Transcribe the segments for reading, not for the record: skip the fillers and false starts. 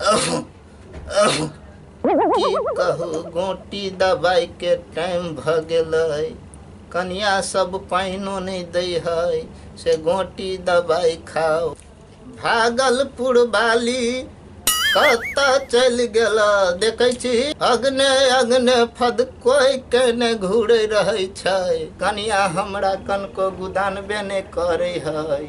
की कहू, गोटी दवाई के टाइम भ गेलै, कनिया सब पानिओ नहि दै है, से गोटी दवाई खाओ। भागलपुर वाली कतऽ चलि गेल देखै छी, अग्ने अग्ने फद कोइ केने घूरै रहै छै। कनिया हमरा कनको गुदानबे नहि करै है।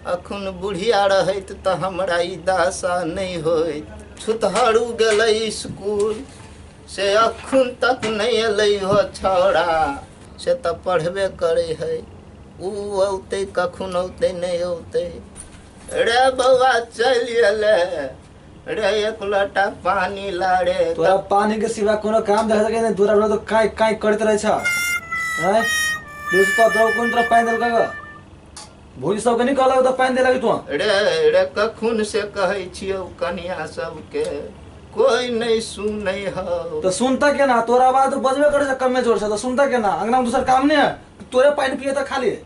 अखन बुढ़िया रहैत तऽ हमरा ई दशा नहि होइत। छुतहरू गेलै स्कूल से अखन तक नहि एलै हो छौड़ा, से तऽ पढ़बे करै है। उ औतै कखन औतै नहि औतै। रे बौआ चलि एलै रे, एक लोटा पानी ला रे। तोरा पानी के सिवा कोनो काम देख सके नहीं, तोरा तो काय काय करते रहे छ हैं। देख तो दो कोन तोरा पानी देलका ग, भौजी सब के नहीं कहलक तो पानी देलक तू। रे रे कखन से कहै छियौ कनिया सबके, कोई नहीं सुनै हौ। तो सुनता के ना, तोरा आवाज तो बजबे करे छ कमे जोर से, तो सुनता के ना। अंगना में दूसर काम नहीं है, तोरे पानी पिए त खाली।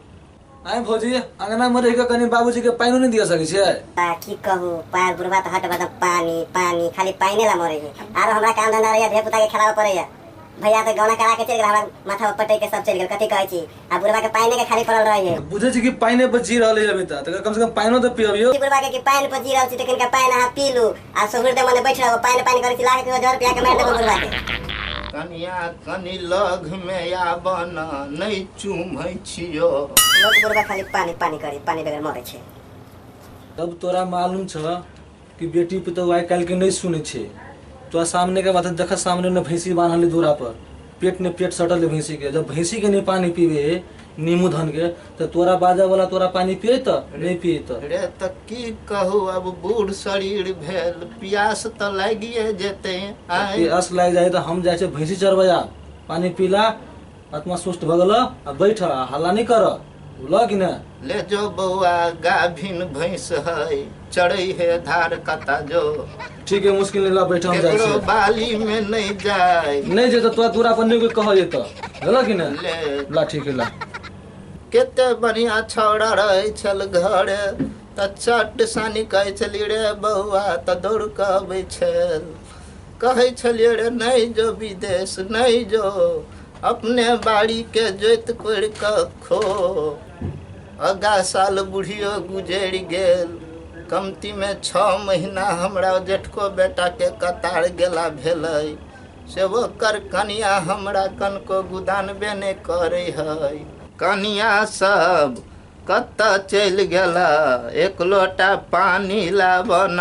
आए भौजी अंगना में रह के कनी बाबूजी के पानी नहीं दिया सके छियै। आ की कहू, पार बुढ़वा तऽ हट बदम पानी पानी खाली पानिए ला मरे है। आरो हमरा काम धंधा रहैया, धिया पुता के खेलाबऽ पड़ैया। भैया तऽ गौना करा के चलि गेल, हमरा माथा पर पटकि के सब चलि गेल। कथी कहै छी, आ बुढ़वा के पानिए के खाली पड़ल रहै है। बुझै छी कि पानिए पर जी रहल है अभी तक, तऽ कम से कम पानिओ तऽ पियबियौ। बुढ़वा के कि पानि पर जी रहल छी तऽ कनिका पानि अहाँ पी लू, आ सुहुर दे मने बैठ रहू, पानि पानि करै छी, लागे जर पिया के मारि देबो बुढ़वा के। कनिया कनि लग में आब न, नहि चूमै छियो। लोक बुढ़वा खाली पानी पानी करी, पानी बगैर मरे छै। तब तोरा मालूम छ कि बेटी पुतोह आइ काल्हि के नहीं सुनै छै। तोरा सामने के बात देख, सामने ने भैंसी बान्हल है दूरा पर, पेट ने पेट सटल है भैंसी के। जब भैंसी के नहीं पानी पीबे नीमू धन के, तो तोरा बाजा वाला तोरा पानी पिए त नहीं पिए त। रे त की कहू, अब बूढ़ शरीर भेल, प्यास त लागिए जेतै। आइ प्यास लागि जाए त हम जाइ छै भैंसी चरबै, आ पानी पीला आत्मा सुस्त भ गेल, आ बैठ, आ हल्ला नहीं कर, बुझल कि ने। ले जो बौआ गाभिन भैंस है, चढ़ै है धार कता जो। ठीक है, मुश्किल नहीं ला बैठ, हम जाइ केकरो छियै। बाली में नहीं जाय। नहीं जेतौ तोरा दूरा पर नहीं कोई कह जेतौ, बुझल कि ने। ले ला ठीक है ला। कते बढ़िया छौड़ा रहै छल घरे, त चट सानी कहै छली रे बौआ, त दौड़ कऽ अबै छल। कहै छलियै रे नहीं जो विदेश नहीं जो, अपने बाड़ी के जोति कोड़ि कऽ खो। अगा साल बुढ़ियो गुजरि गेल, कमती में 6 महीना हमरा जेठको बेटा के कतार गेला भेलै, से ओकर कनिया हमरा कनको गुदानबे नहि करै है। कनिया सब कतऽ चलि गेला, एक लोटा पानी लाब न।